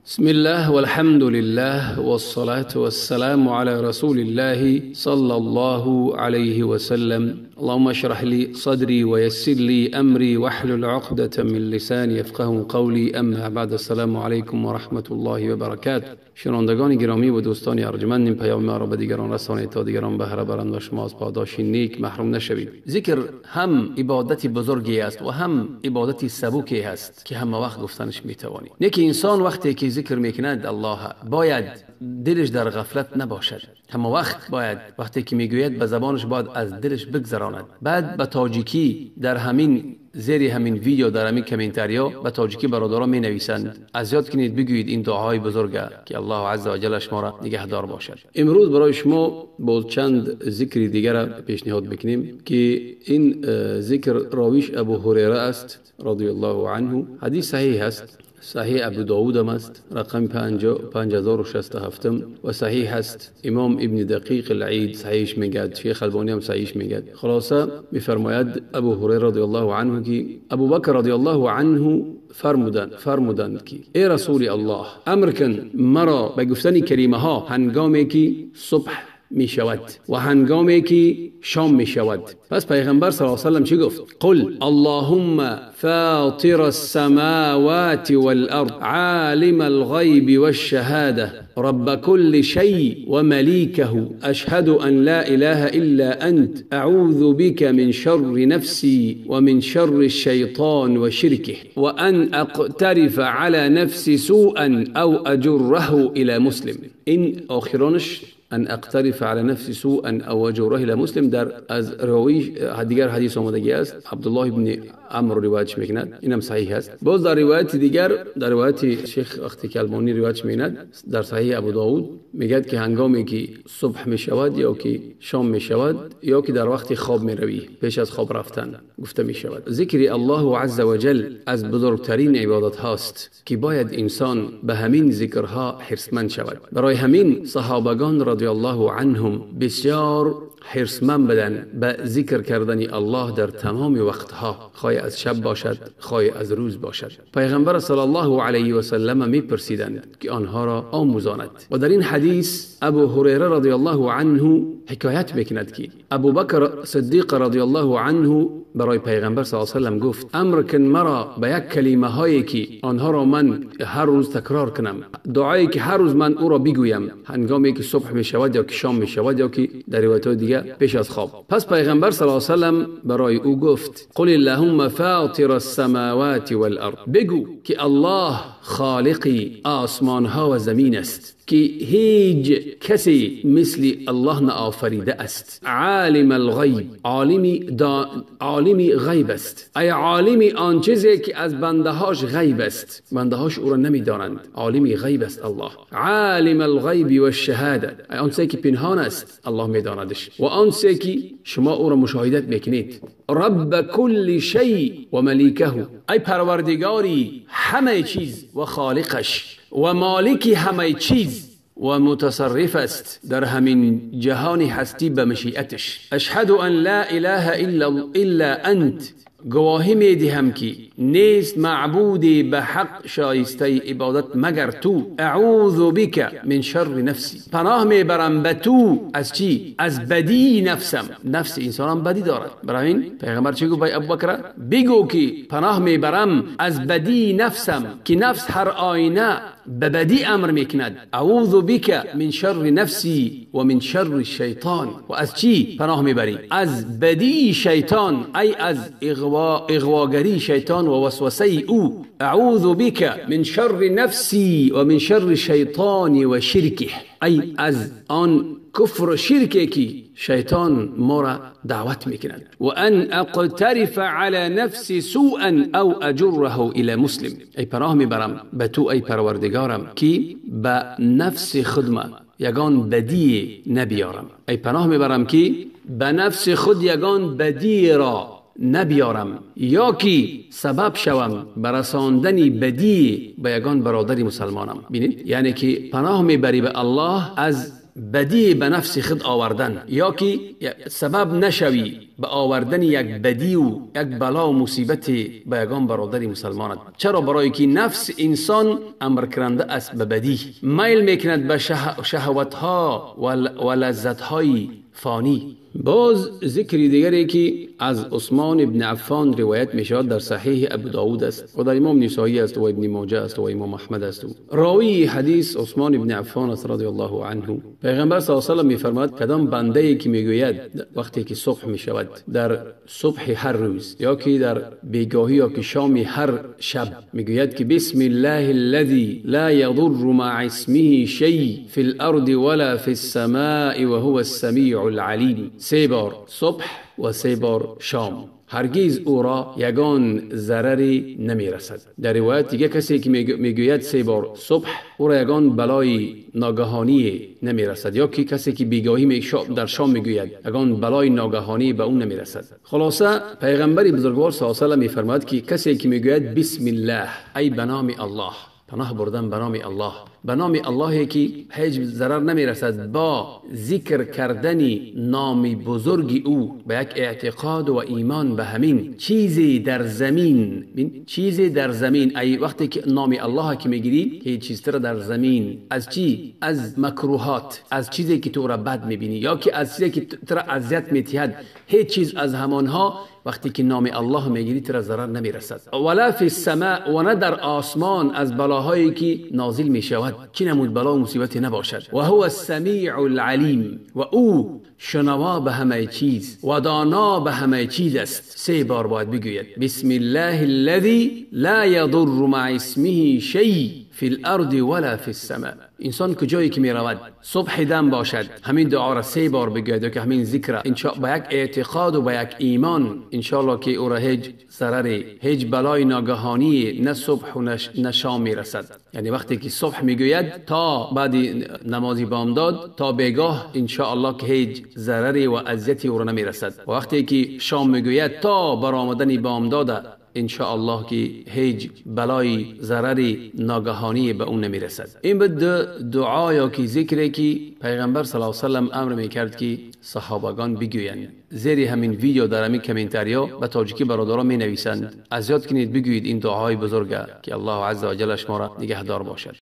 بسم الله والحمد لله والصلاة والسلام على رسول الله صلى الله عليه وسلم. اللهم اشرح لي صدري ويسر لي أمري واحلل عقدة من لساني يفقه قولي. اما بعد، السلام علیکم و رحمة الله و برکاته. شنوندگان گرامی و دوستان ارجمند، این پیام ما را به دیگران رسانید تا دیگران بهره برند و شما از پاداش نیک محروم نشوید. ذکر هم عبادت بزرگی است و هم عبادت سبکی است که همه وقت گفتنش میتوانید. نیک انسان وقتی که ذکر میکند الله، باید دلش در غفلت نباشد. همه وقت باید وقتی که میگوید به زبانش باید از دلش بگذراند. بعد به تاجیکی در همین زیر همین ویدیو، در همین کامنتاریا به تاجیکی برادران می نویسند. از یاد کنید بگویید این دعاهای بزرگه که الله عز و جل شما را نگهدار باشد. امروز برای شما باز چند ذکر دیگر را پیشنهاد میکنیم که این ذکر راویش ابو هریره است رضی الله عنه. حدیث صحیح است، صحیح ابو داود هم است، رقم 5067 و صحیح است. امام ابن دقیق العید صحیحش میگد، شیخ البانی هم صحیحش میگد. خلاصه میفرماید ابو هریره رضی الله عنه که ابو بکر رضی الله عنه فرمودند که ای رسول الله، امر کن مرا به گفتن کلمه ها هنگامی که صبح می شود و هنگامی که شام می شود. پس پیغمبر صلی الله علیه و سلم چی گفت؟ قل اللهم فاطر السماوات والارض عالم الغیب والشهاده رب كل شيء ومليكه أشهد أن لا إله إلا أنت أعوذ بك من شر نفسي ومن شر الشيطان وشركه وأن أقترف على نفسي سوءا أو أجره إلى مسلم. این آخرانش ان اقترف على نفسي سوءا او اجره الى مسلم در از راوی دیگر حدیث آمدگی است، عبدالله ابن عمرو روایت میکند، اینم صحیح است. باز در روایت دیگر، در روایت شیخ وقتی که البانی روایت میکند در صحیح ابو داود، میگد که هنگامی که صبح میشود یا که شام میشود یا که در وقت خواب میروی، پیش از خواب رفتن گفته میشود. ذکر الله عز وجل از بزرگترین عبادت هاست که باید انسان به همین ذکرها حرصمند شود. برای همین صحابگان رضی الله عنهم بسیار حرصمند بدن به ذکر کردن الله در تمام وقتها، خواه از شب باشد خواه از روز باشد. پیغمبر صلی الله علیه و سلم میپرسیدند که آنها را آموزاند. و در این حدیث ابو هریره رضی الله عنه حکایت میکند که ابو بکر صدیق رضی الله عنه برای پیغمبر صلی الله علیه و سلم گفت امر کن مرا به یک کلمه هایی که آنها را من هر روز تکرار کنم، دعایی که هر روز من او را بگویم هنگامی که صبح می شود یا که شام می شود یا که در روایت های دیگه پیش از خواب. پس پیغمبر صلی الله علیه و سلم برای او گفت قل اللهم فاطر السماوات والارض، بگو که الله خالقی آسمان ها و زمین است که هیچ کسی مثل الله نآفریده است. عالم الغیب، عالمی غیب است، ای عالمی آن چیزی که از بنده هاش غیب است، بنده هاش او را نمیدانند، عالمی غیب است الله. عالم الغیب والشهاده، ای آن چیزی که پنهان است الله میداندش و آن چیزی که شما او را مشاهدت میکنید. رب كل شیء و ملیکه، ای پروردگاری همه چیز و خالقش و مالک همه چیز و متصرف است در همین جهان هستی به مشیئتش. اشهد ان لا اله الا انت، گواهی میدهم که نیست معبودی به حق شایسته عبادت مگر تو. اعوذ بک من شر نفسی، پناه میبرم به تو از چی؟ از بدی نفسم. نفس انسان هم بدی دارد. برای این پیغمبر چی گفت به ابوبکر؟ بگو که پناه میبرم از بدی نفسم که نفس هر آینه به بدی امر میکند. اعوذ بک من شر نفسی و من شر الشیطان. و از چی پناه میبری؟ از بدی شیطان، ای از اغواگری شیطان و وسوسه او. اعوذ بک من شر نفسی و من شر الشیطان و شرکه، ای از آن کفر و شرکی که شیطان ما را دعوت میکند. و ان اقترف على نفسی سوءا او اجره الى مسلم، ای پناه میبرم به تو ای پروردگارم که به نفس خودم یگان بدی نبیارم. ای پناه میبرم که به نفس خود یگان بدی را نبیارم یا که سبب شوم برساندن بدی به یگان برادر مسلمانم. بینید، یعنی که پناه میبری به الله از بدی به نفس خود آوردن یا که سبب نشوی به آوردن یک بدی و یک بلا و مصیبت به یگان برادر مسلمانت. چرا؟ برای که نفس انسان امر کننده است به بدی، میل میکند به شهوت ها و لذت های فانی. باز ذکر دیگری که از عثمان ابن عفان روایت می شود در صحیح ابو داود است و در امام نسائی است و ابن ماجه است و امام احمد است. راوی حدیث عثمان ابن عفان است رضی الله عنه. پیغمبر صلی الله علیه و سلم می فرماید کدام بنده ای که میگوید وقتی که صبح می شود، در صبح هر روز یا که در بیگاهی یا که شام هر شب، میگوید که بسم الله الذی لا یضر مع اسمه شیء فی الارض ولا فی السماء وهو السمیع العلیم. 3 بار صبح و 3 بار شام، هرگز او را یگان ضرری نمیرسد. در روایت دیگه کسی که میگوید 3 بار صبح او را یگان بلای ناگهانی نمیرسد، یا که کسی که بیگاهی در شام میگوید یگان بلای ناگهانی به اون نمیرسد. خلاصه پیغمبر بزرگوار صلی الله علیه و سلم میفرماید که کسی که میگوید بسم الله، ای به نام الله، پناه بردن به نام الله، به نام اللهی که هیچ ضرر نمیرسد، با ذکر کردن نام بزرگ او به یک اعتقاد و ایمان به همین چیزی در زمین، چیزی در زمین، ای وقتی که نام الله که میگیری هیچ چیز در زمین، از چی؟ از مکروهات، از چیزی که تو را بد میبینی یا که از چیزی که تو را اذیت میتهد، هیچ چیز از همانها وقتی که نام الله میگیری تو را ضرر نمیرسد. ولا فی السماء، و نه در آسمان از بلاهایی که نازل میشود، چی نمود بلا و مصیبتی نباشد. و هو السمیع العلیم، و او شنوا به همه چیز و دانا به همه چیز است. 3 بار باید بگوید بسم الله الذی لا یضر مع اسمه شیء فی الارض ولا فی السماء. انسان کجایی که می رود صبح دم باشد همین دعا را 3 بار بگوید که همین ذکر با یک اعتقاد و با یک ایمان، انشاءالله که او را هیچ ضرری، هیچ بلای ناگهانی نه صبح و نه شام می رسد. یعنی وقتی که صبح میگوید تا بعد نمازی بامداد تا بیگاه انشاءالله که هیچ ضرری و اذیتی او را نمی رسد. و وقتی که شام میگوید تا برآمدن بامداد انشاءالله که هیچ بلای ضرری ناگهانی به اون نمیرسد. این بود دعا یا که ذکری که پیغمبر صلی الله علیه و سلم امر میکرد که صحابگان بگویند. زیر همین ویدیو در همین کامنتاریا به تاجیکی برادران می نویسند. از یاد کنید بگویید این دعاهای بزرگه که الله عز و جل شما را نگهدار باشد.